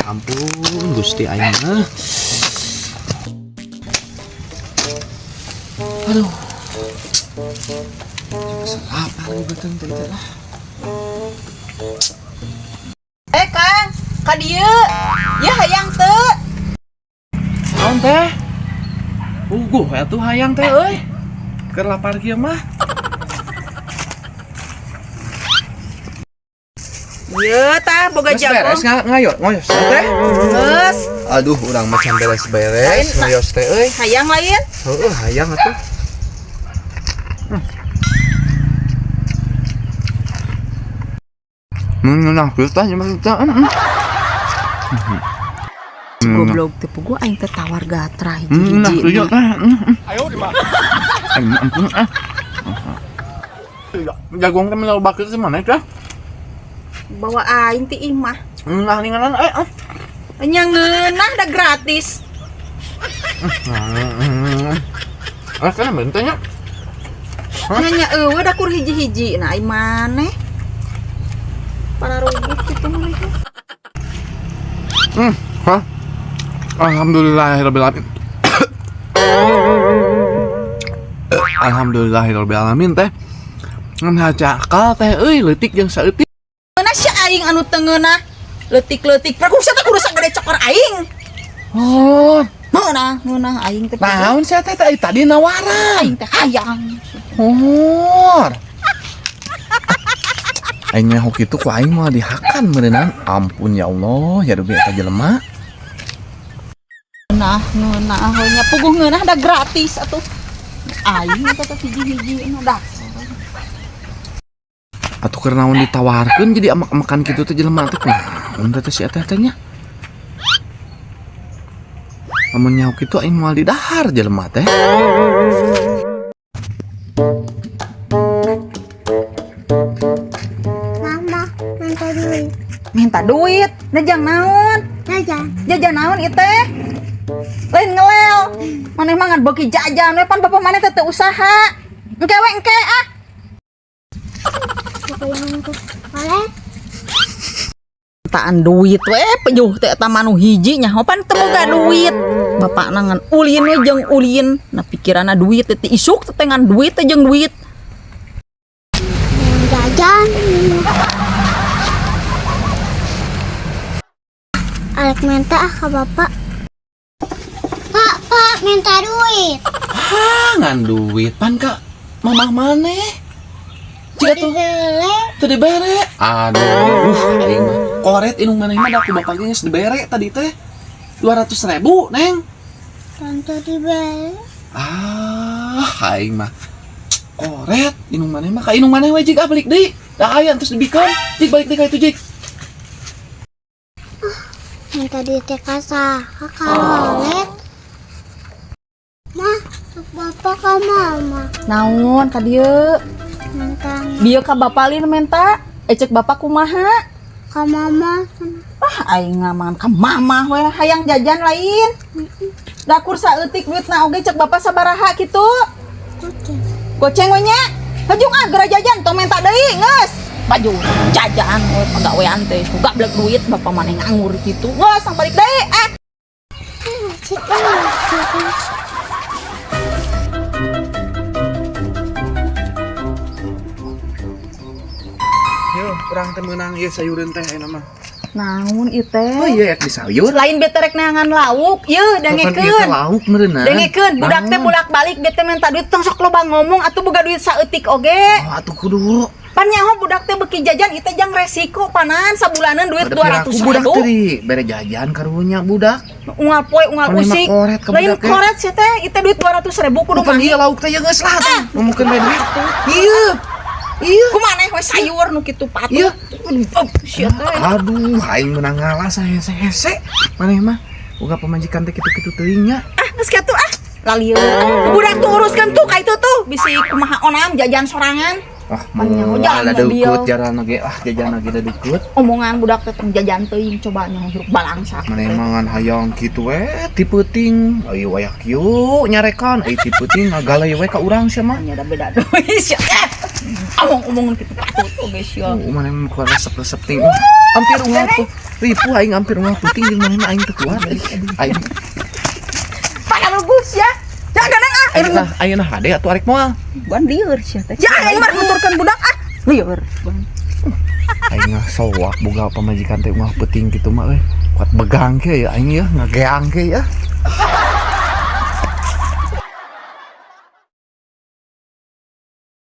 Ampun Gusti aing mah. Aduh. Lapar beuteung teh teh lah. Eh Kang, ka dieu. Ya hayang teu. Naon teh? Puguh atuh hayang teh euy. Keur lapar kieu mah. Ieu tah boga Geus beres jagung. Ngayo ngoyos teh. Geus, Aduh, urang mah can beres-beres ngoyos teh euy. Hayang lain? Heeh, hayang atuh. Nah, kieu tah maksudnya. Goblok teh puguh aing teh tawar gatra Nah, hiji-hiji. kieu tah. Ayo di Aing ampun ah. Jagung teh mah bakeu teh mana teh? Bawa aing ti imah. Nah, ningalan eh ah. Nya ngeunah da gratis. Ah, kana bentenya. Nya nya eueuh da kur hiji-hiji. Nah, aing maneh. Para ruguh kitu mah. Hah? Alhamdulillahirabbil alamin. Alhamdulillahirabbil alamin teh. Ngan cakal teh euy leutik jeung saeutik. Ngeunah si aing anu teu ngeunah. Leutik-leutik. Perkung sia teh kudu sagede cokor aing. Oh, Ngeunah, ngeunah aing teh. Naon sia teh tadi nawaran. Aing teh hayang. Oh. Aing nyaho kitu ku aing moal dihakan meureunan. Ampun ya Allah, ya Rabbi eta jelema. Ngeunah, ngeunah we nya puguh ngeunah da gratis atuh. Aing teh teh hiji-hiji nu dah. Atuh keur naon ditawarkeun jadi amak-amakan kitu teh jelema teh kunaon teh si eta teh nya. Lamun nyaho kitu aing moal didahar jelema teh. Mama, minta duit. Minta duit, nejang naon? Jajan. Jajan naon ieu teh? Lain ngelel. Maneh mah ngan beuki jajan we pan bapak maneh teh teu usaha. Engke we engke ah. Boleh? Mintaan duit we pejuh teh eta mah nu hiji nya pan teu boga duit. Bapakna ngan ulin we jeung ulin. Nah pikiranna duit teh isuk teh ngan duit teh jeung duit. Jajan. Alek minta ah ke bapak. Pak, pak, minta duit. Ah, ngan duit pan ka mamah maneh. Jika tuh teu dibere. Aduh, aing mah koret indung maneh mah da ku bapak ge geus dibere tadi teh. 200.000, Neng. Tante dibere. Ah, aing mah koret indung maneh mah ka indung maneh we jig ah balik deui. Da aya terus dibikeun. Jig balik deui ka itu jig. Minta duit teh ka saha ka Rolet. Mah, bapak ka mama. Naon ka dieu? Minta Bieu ka bapak lin menta. Cek bapak kumaha? Ka mama. Ah, aing ngamangan ka mama we hayang jajan lain. Dakur saeutik duitna oge cek bapak sabaraha kitu. Oke. Goceng we nya. Hajung ah geura jajan tong menta deui geus. Baju jajan we pagawean teh gablek duit bapak maneh nganggur kitu. Geus tong balik deui ah. Cik, cik. Yo, urang teh meunang ieu sayureun teh ayeuna mah. Naon ieu teh? Oh iya, di sayur. Lain bete rek neangan lauk, ieu Kapan ieu teh dangekeun. lauk meureunna? Dengekeun, budak teh bolak-balik dia teh minta duit tong sok loba ngomong atuh boga duit saeutik oge. Oh, atuh kudu. Pan nyaho budak teh beuki jajan ieu teh jang resiko panan sabulanan duit Ada 200 piraku budak ribu. teh di bere jajan karunya budak. Unggal poe unggal Pan lima usik. koret ka Lain budak teh. koret sia teh, ieu teh duit 200.000 kudu Bukan mah. ieu lauk teh ya geus lah teh. Ngomongkeun bae duit. Iya. Iya. Kumaneh we sayur nu kitu patut. Iya. Oh, sia teh. Aduh, aing meunang ngalah sahese-hese. Maneh mah boga pamajikan teh kitu-kitu teuing nya. Ah, geus kitu ah. Lalieun. Budak tuh uruskeun tuh ka itu tuh bisi kumaha onam jajan sorangan. Ah, Pan nyaho moal jalan ada mobil. dukut jalan oge ah jajan oge da dukut. Omongan budak teh tong jajan teuing coba nyaho hirup balangsak. Maneh mah ngan hayang kitu we ti peuting. Ayo wayah kieu nyarekan, euy ti peuting ngagaleuy we ka urang sia mah. Nya da beda deui sia teh. Omong-omongan kitu patut. Oge sia. Oh, maneh mah kuat resep-resep ting. Hampir unggal tuh. Ripuh aing hampir unggal peuting jeung maneh mah aing teu kuat. Aing Pada bagus ya. Jangan ganeng ah. ayeuna ayeuna hade atuh arek moal. Buan lieur sia teh. Jangan aing mah nuturkeun budak ah. Lieur. Aing mah soak boga pamajikan teh unggal peuting kitu mah euy. Kuat begang ke ya aing ya, ngageang ke ya.